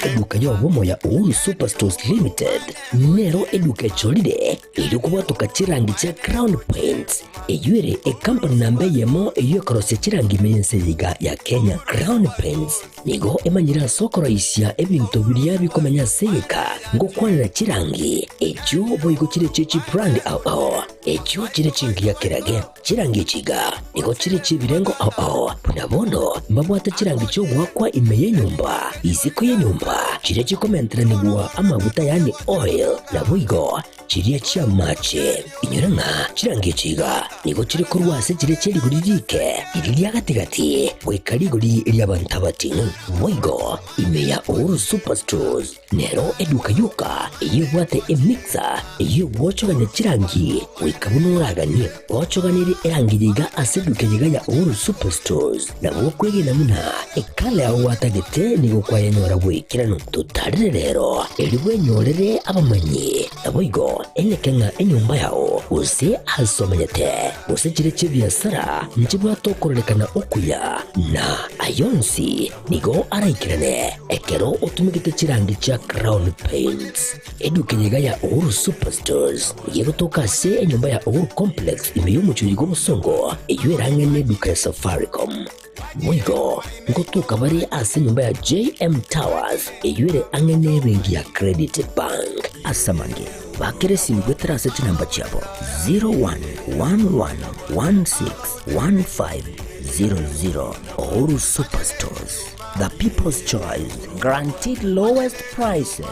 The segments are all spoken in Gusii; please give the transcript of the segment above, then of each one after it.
Eduka y'obomo ya Uhuru Superstores Limited nero eduka echorire erio kobwatoka chirangi chia Crown Paints, eyio ere ekampani namba eyemo eyio ekorosia chirangi ime y'ense eye iga ya Kenya. Crown Paints nigo emanyire ase okoroisia ebinto biria bikomenya ase egeka ngokwanera chirangi echio boigo chire chie chibrand ao ao echio chire chingiya kerage. Chirangi echi iga nigo chire chi'ebirengo ao ao, buna bono mbabwate chirangi chi'ogoakwa ime y'enyomba, isiko y'enyomba, chiria chikomenteranigwa amaguta yaani oil, naboigo chiria chi'amache. Inyora ng'a chirangi echi iga nigo chire korwa ase chiria chie rigori riike, riria ria gati-gati, goika rigori ri'abanto abating'u. Boigo ime ya Uhuru Superstores Nero eduka yoka eyio ebwate emixer eyio egwochogania chirangi goika buna oraganie. Gochoganerie erangi eye iga ase eduka eye iga ya Uhuru Superstores nabo okwegena buna ekala yao gwatagete nigo kwayenyora boikeranu. Totarire rero erio bwenyorere abamanyi naboigo eneke ng'a enyomba yao gose ase omenyete gose chire chi'ebiasara nchibwate okororekana okuya na ayonsi Nigo araikerane ekero otumegete chirangi chia Crown Paints. Eduka eye iga ya Uhuru Superstores nigo egotoka ase enyomba ya Uhuru Complex ime y'omochie oyo bw'obosongo eyio ere ang'e n'eduka ya Safaricom. Boigo ngotoka bare ase enyomba ya JM Towers eyio ere ang'e n'ebenki ya Credit Bank. Ase amange, bakera esimi goetera ase chinamba chiabo 0111161500. Uhuru Superstores, the people's choice, guaranteed lowest prices.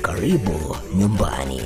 Karibu nyumbani.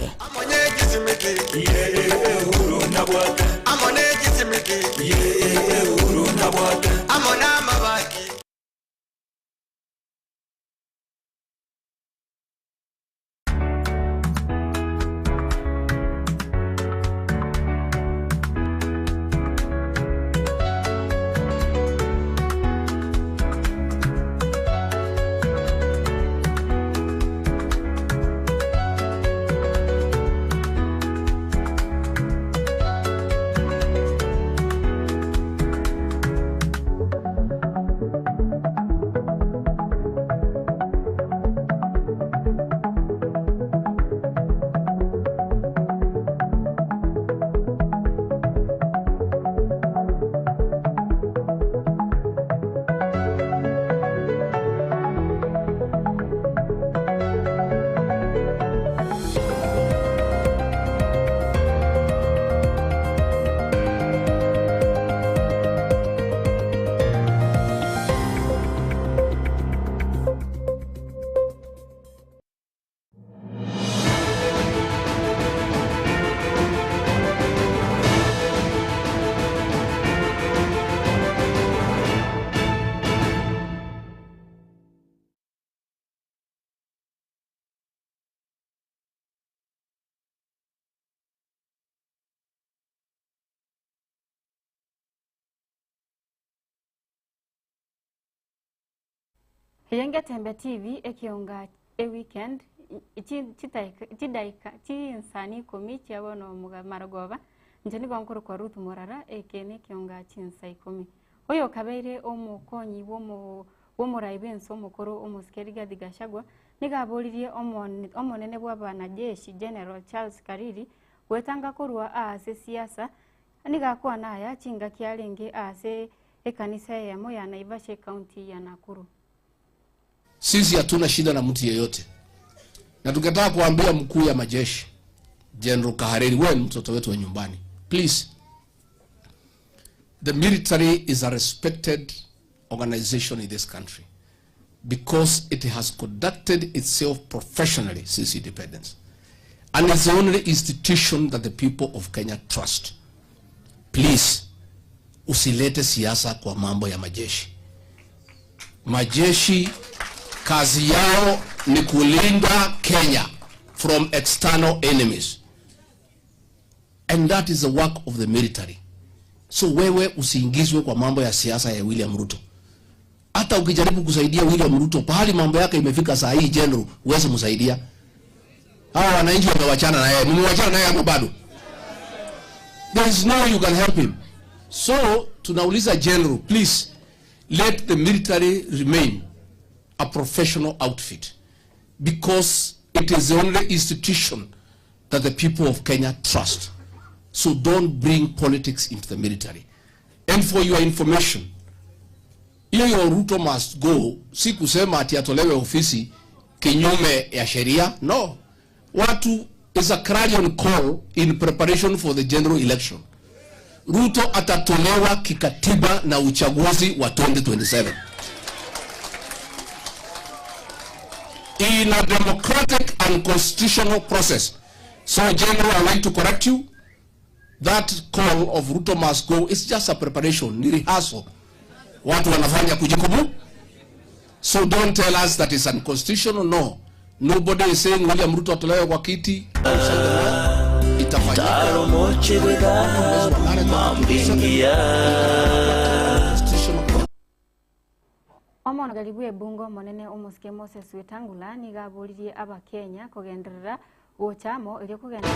Eye ngetembe TV ekionga eweekend chidaika chinsani ikomi chia bono marogoba inche nigo nkorokwa Ruth Morara eke nekionga chinsa ikomi. Oyo okabeire omokonyi bw'omorai bwense omokoro omosike Rigathi Gachagua nigo aboririe omonene bw'abanajeshi General Charles Kariri gwetanga korwa aase siasa nigo akwana aya chingaki arenge aase Ekanisa eyemo ya Naivasha Ecounty ya Nakuru. Sisi hatuna shida na mtu yeyote, na tungetaka kuambia mkuu ya majeshi General Kahariri, wewe ni mtoto wetu wa nyumbani, please, the military is a respected organization in this country because it has conducted itself professionally since independence and it's the only institution that the people of Kenya trust. Please, usilete siasa kwa mambo ya majeshi. Majeshi kazi yao ni kulinda Kenya from external enemies and that is the work of the military. So wewe usiingizwe kwa mambo ya siasa ya William Ruto. Hata ukijaribu kusaidia William Ruto pahali mambo yake imefika saa hii, general, huwezi msaidia. Hawa wananchi wamewachana na yeye. Mmewachana naye hapo bado. There is no way you can help him. So tunauliza general, please let the military remain. a professional outfit because it is the only institution that the people of Kenya trust. So don't bring politics into the military. And for your information, hiyo yo Ruto must go si kusema ati atolewe ofisi kinyume ya sheria. No, watu is a clarion call in preparation for the general election. Ruto atatolewa kikatiba na uchaguzi wa 2027 in a democratic and constitutional process. So General, I like to correct you. That call of Ruto must go is just a preparation, ni rehearsal. Watu wanafanya kujikubu. So don't tell us that it's unconstitutional. No. Nobody is saying William Ruto atolewe kwa kiti outside the law. Itafanyika mwezi wa nane 2027. Constitutional Omonogeri bw'ebunge omonene omosike Moses Wetangula nigo aboririe abakenya kogenderera gocha amo erio kogenda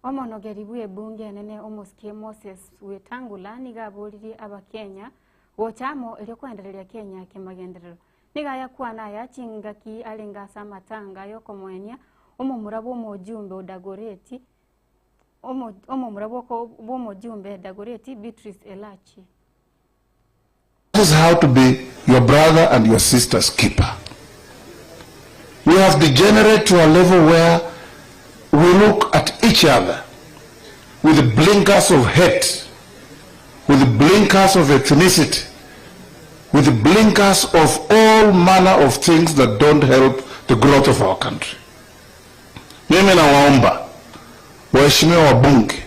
Omonogeri bw'ebunge enene omosike Moses Wetangula nigo aboririe abakenya gocha amo erio koendereria Kenya kemagenderero. Nigo ayakwana aya chingaki arenge ase amatanga yokomoenia omomura bwa omojumbe Odagoreti omomura bwa omojumbe Dagoretti Beatrice Elachi. That is how to be your brother and your sister's keeper. We have degenerated to a level where we look at each other with the blinkers of hate, with the blinkers of ethnicity, with the blinkers of all manner of things that don't help the growth of our country. Mimi nawaomba waheshimiwa wabunge,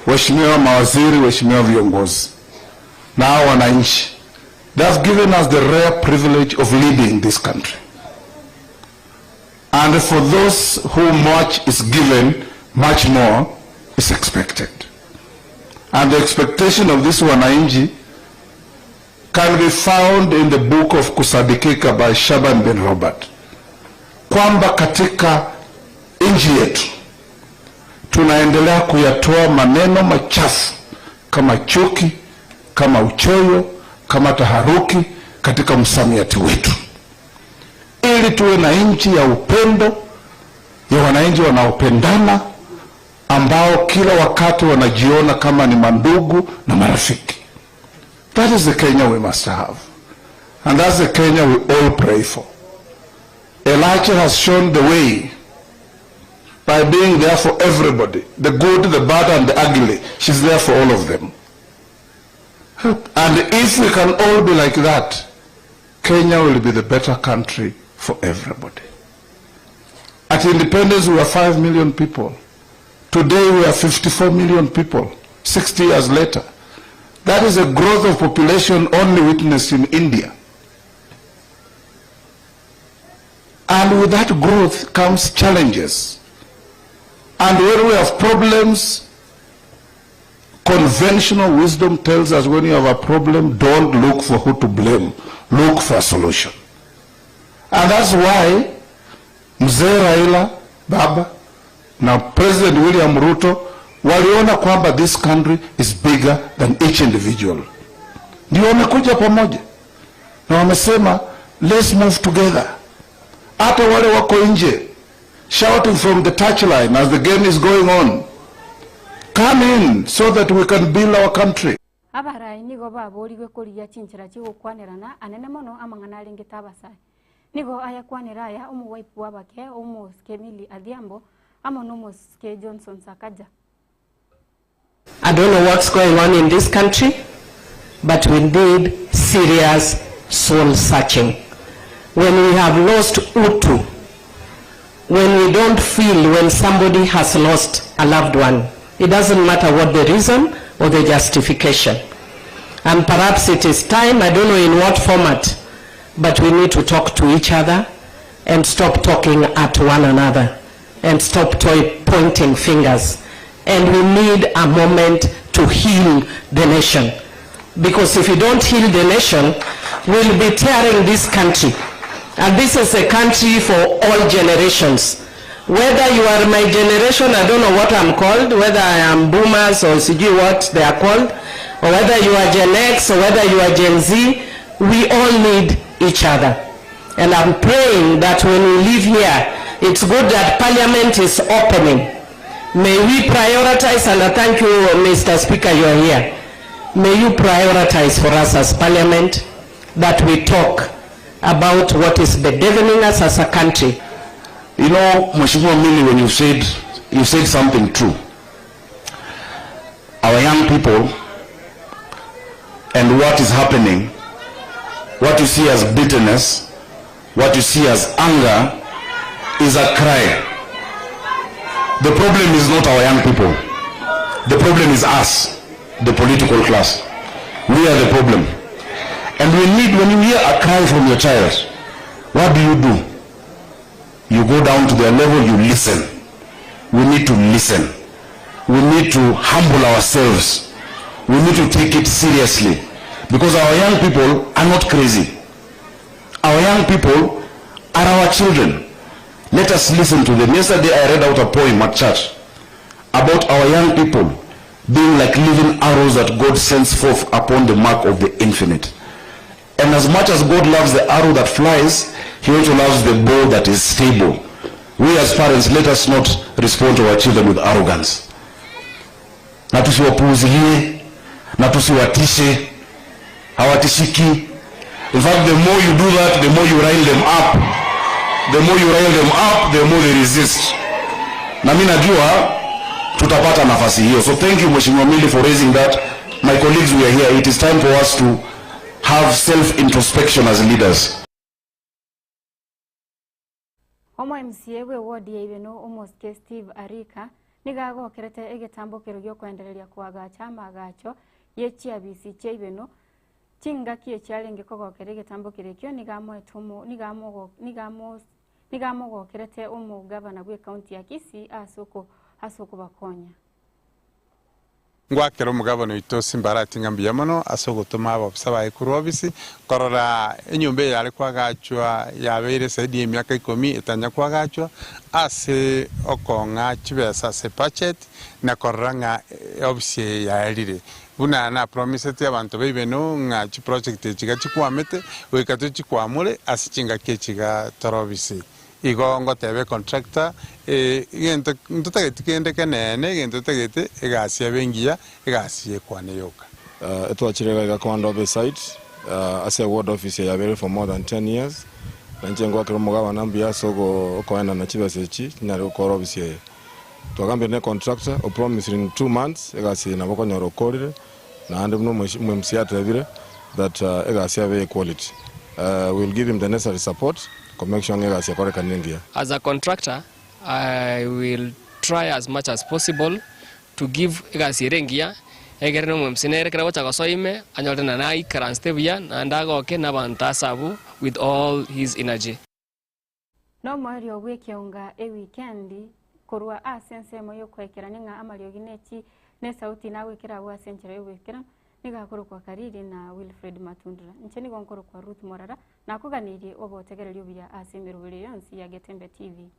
waheshimiwa mawaziri, waheshimiwa viongozi na hao wananchi, they have given us the rare privilege of leading this country. And for those who much is given, much more is expected. And the expectation of this wananchi can be found in the book of Kusadikika by Shaban bin Robert, kwamba katika nchi yetu tunaendelea kuyatoa maneno machafu kama chuki, kama uchoyo, kama taharuki katika msamiati wetu, ili tuwe na nchi ya upendo, ya wananchi wanaopendana, ambao kila wakati wanajiona kama ni mandugu na marafiki. That is the Kenya we must have. And that's the Kenya we all pray for. Elijah has shown the way by being there for everybody, the good, the bad, and the ugly. She's there for all of them. And if we can all be like that, Kenya will be the better country for everybody. At independence, we were 5 million people. Today, we are 54 million people, 60 years later. That is a growth of population only witnessed in India. And with that growth comes challenges. And when we have problems, conventional wisdom tells us when you have a problem, don't look for who to blame, look for a solution. And that's why Mzee Raila Baba na President William Ruto waliona kwamba this country is bigger than each individual. Ndio wamekuja pamoja na wamesema let's move together. Hata wale wako nje shouting from the touchline as the game is going on, come in so that we can build our country. Abarai nigo baborigwe korigia chinchera chigokwanerana anene mono amang'ana arengete abasae. Nigo ayakwanera aya omowaipu wabake omosike Millie Adhiambo amo na omosike Johnson Sakaja. I don't know what's going on in this country, but we need serious soul searching. When we have lost utu, When we don't feel when somebody has lost a loved one, it doesn't matter what the reason or the justification. And perhaps it is time, I don't know in what format, but we need to talk to each other and stop talking at one another and stop pointing fingers. And we need a moment to heal the nation. Because if we don't heal the nation, we'll be tearing this country. And this is a country for all generations. Whether you are my generation, I don't know what I'm called, whether I am boomers or sijui what they are called, or whether you are Gen X or whether you are Gen Z, we all need each other. And I'm praying that when we leave here, it's good that parliament is opening. May we prioritize, and I thank you, Mr. Speaker, you are here. May you prioritize for us as parliament that we talk about what is bedeviling us as a country. You know, Mheshimiwa Millie, when you said something true. Our young people and what is happening, what you see as bitterness, what you see as anger, is a cry. The problem is not our young people. The problem is us, the political class. We are the problem. And we need, when you hear a cry from your child, what do you do? You go down to their level, you listen. We need to listen. We need to humble ourselves. We need to take it seriously. Because our young people are not crazy. Our young people are our children. Let us listen to them. Yesterday I read out a poem at church about our young people being like living arrows that God sends forth upon the mark of the infinite. And as much as God loves the arrow that flies, he also loves the bow that is stable. We as parents, let us not respond to our children with arrogance. Na tusiwapuuzilie, na tusiwatishe, hawatishiki. In fact, the more you do that, the more you rile them up. The more you rile them up, the more they resist. Na mimi najua tutapata nafasi hiyo. So thank you Mheshimiwa Millie for raising that. My colleagues, we are here. It is time for us to have self-introspection as leaders. Omo MCA bwe ward ya Ibeno Omosike Steve Arika nigo agokerete egetambokero giokwendereria koagacha amagacho ye chiabisi chia Ibeno chingaki echiarenge kogokera egetambokero ekio nigo amoete omo nigo amogo nigo amo nigo amogokerete omogavana bwe county ya Kisii ase oko ase okobakonya. Ngwakera omogabana oito Simba Arati ng'a mbuya mono ase ogotoma ababisa baye korwa obisi, korora enyomba eye yare kwagachwa yabeire zaidi ya emiaka ikomi etanya kwagachwa ase okong'a chibesa ase budget na korora ng'a obisi eye yaerire. Buna na promisete abanto ba Ibeno ng'a chiproject echi iga chikwamete goika tochikwamore ase chingaki echi iga tore obisi. Igo ngotebe contractor, egento ntotageti kende kenene, egento totagete egasi yabe engiya, egasi yekwane yoka. Etwachire iga iga command office site, ase ward office yabere for more than 10 years. Na inche ngwakera omogabana mbuya ase okoenda na chibesa echi, chinyare gokora office eye. Twagambire ne contractor, o promise in 2 months, egasi nabo konyora okorire, naende buna omo MC atebire, that egasi yabe quality. We'll give him the necessary support to make sure ng'egasi yakorekana engiya. As a contractor, I will try as much as possible to give egasi ere engiya, egere no MC nere kera gocha gosoime, anyore na naikaranste buya, naende agoke n'abanto asabu with all his energy. No mwerio bw'ekionga ewikendi korwa ase ensemo y'okoekerania ng'a amariogi nechi ne sauti nagwekera abwo ase enchera y'ogwekera nigo akorokwa Kariri na Wilfred Matundura. Inche nigo nkorokwa Ruth Morara nakoganirie obotegereria obuya ase emeroberi yonsi ya Getembe TV.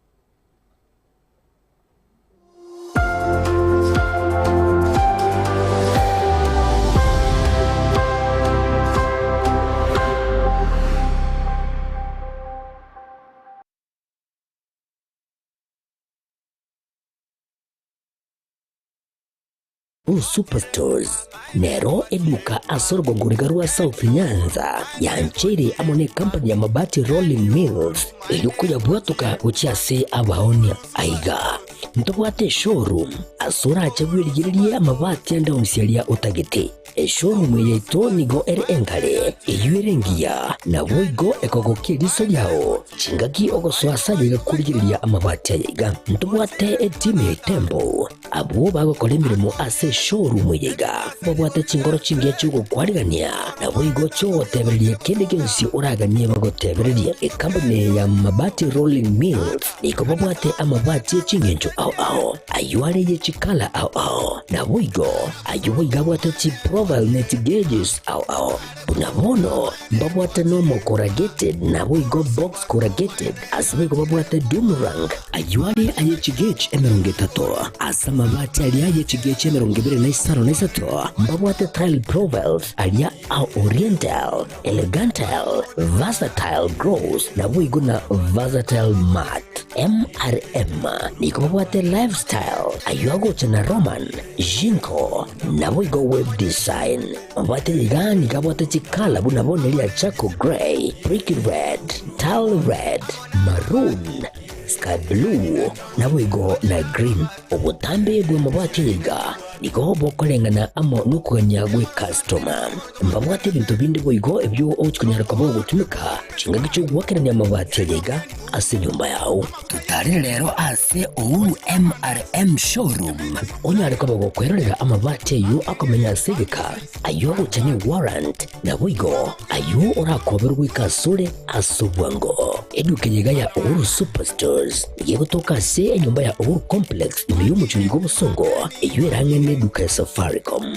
Superstores nero eduka asorogongoriga rwa South Nyanza yanchere amo ne company ya Mabati Rolling Mills eriokoya bwatuka gochia ase abaonia aiga ntobwate showroom asorache bwerigererie amabati ande onsi aria otagete. Eshowroom yaito nigo ere engare, eyio ere engiya, naboigo ekogokia eriso riao chingaki ogosoa ase aye iga korigereria amabati aye iga. Ntobwate etimu ya Itembo, abwo bagokora emeremo ase eshowroom eye iga, babwate chingoro chingiya chi'ogokwarigania, naboigo chi'ogotebereria kende gionsi oraganie bagotebererie. Ekampuni eye ya Mabati Rolling Mills nigo babwate amabati e ching'encho ao ao, ayio are ye chikala ao ao, naboigo Ayio boigo abwate chiprofile ne chigeges ao ao. Buna bono mbabwate normal corrugated naboigo box corrugated, ase boigo babwate doom rank. Ayio are aye chigauge 30, ase amabati aria aye chigauge 23 mbabwate tile profiles aria a oriental, elegantile, versatile gloss naboigo na versatile matte. MRM nigo babwate lifestyle ayio agocha na Roman, Jinko, naboigo web design. Mabwate iga nigo abwate chikala buna bono eria charcoal grey, brick red, tile red, maroon, sky blue, naboigo na green. Obotambe bw'amabwati aya iga nigo bokoreng'ana amo nokogania gw'ekastoma. Mbabwate ebinto binde boigo ebio ogochia konyara koba ogotumeka chingaki chi'ogoakerania amabati aya iga ase enyomba yao. Totarere rero ase Uhuru MRM Showroom onyare koba gokwerorera amabati ayio akomenya ase egeka, ayio agocha ne warrant, naboigo ayio orakoberwe goika asore ase obwango. Eduka eye iga ya Uhuru Superstores nigo egotoka ase enyomba ya Uhuru Complex ime y'omochie oyo bw'obosongo, eyio ere ang'e neduka ya Safaricom.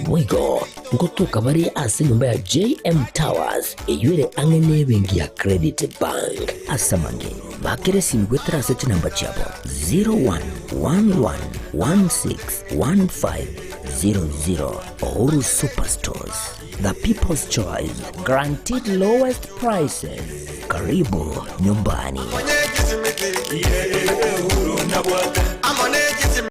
Boigo ngotoka bare ase enyomba ya JM Towers eyio ere ang'e nebenki ya Credit Bank. Ase amange, bakera esimi goetera ase chinamba chiabo 0111161500. Uhuru Superstores, the people's choice, guaranteed lowest prices. Karibu nyumbani.